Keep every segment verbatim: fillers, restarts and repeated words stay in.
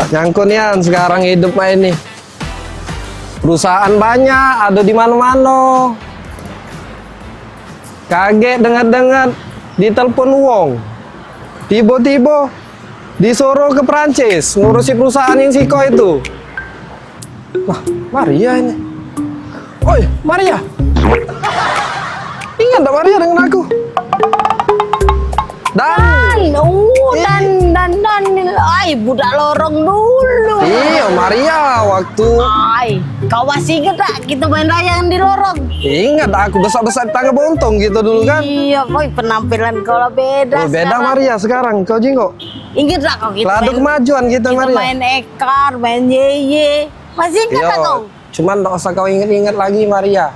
Nyangkut nian sekarang hidup mak ini. Perusahaan banyak, ada di mano-mano. Kagek dengar-dengar ditelepon wong. Tiba-tiba disuruh ke Perancis ngurusi perusahaan yang siko itu. Wah, Maria ini. Oi, Maria. Ingat tak Maria dengan aku? Dan, uh, dan, dan, dan, ai, budak lorong dulu. Iya, Maria, waktu. Ai, kau masih inget tak kita main layangan di lorong? Ingat, aku besar-besar tangga bontong gitu dulu kan? Iya, boy, penampilan kau lah beda. Oh, beda sekarang. Maria sekarang, kau jingkok. Inget tak kau kita. Lah, ada main, kemajuan kita, kita Maria. Main ekar, main yeye. Masih inget tak kau? Cuman ndak usah kau inget-inget lagi, Maria.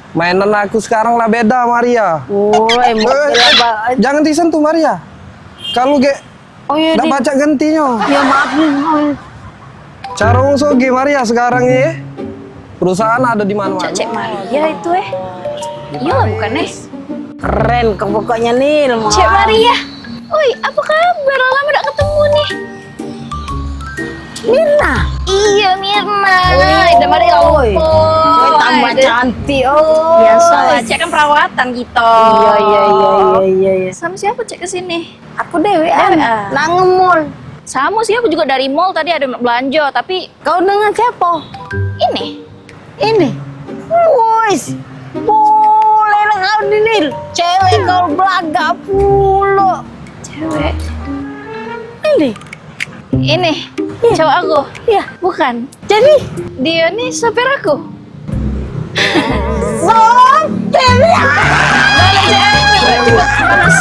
Mainan aku sekarang lah beda, Maria. Woi, eh, eh, jangan disentuh, Maria. Kalau gek, oh, iya, ndak pacak gantinyo. Ya, maaf nih, maaf. Cara wong soge, Maria, sekarang ni. Perusahaan ada di mana-mana. Cek, cek Maria itu, eh. Iya lah, bukan, eh. Keren kau pokoknya, Nil. Cek Maria. Oi, apa kabar? Lama dak ketemu nih. Mirna. Iya, Mirna. Oi, dah mari. Oi, tambah cantik. Oh. Biasalah, cek kan perawatan kita. Iya, iya, iya, iya, iya, iya. Sama siapa cek ke sini? Aku dewean. Dewean. Nang nge-mall. Sama sih, aku juga dari mall tadi ada nak belanja, tapi kau dengan siapa? Ini. Ini. Wis. Boleh lah kau, Nil. Cewek kau belagak pulo. Cewek. Ini. Ini. Iya. Cowok aku. Iya. Bukan. Jadi? Dia ni sopir aku. Sopir ya? Balik, cek. Cepet, panas.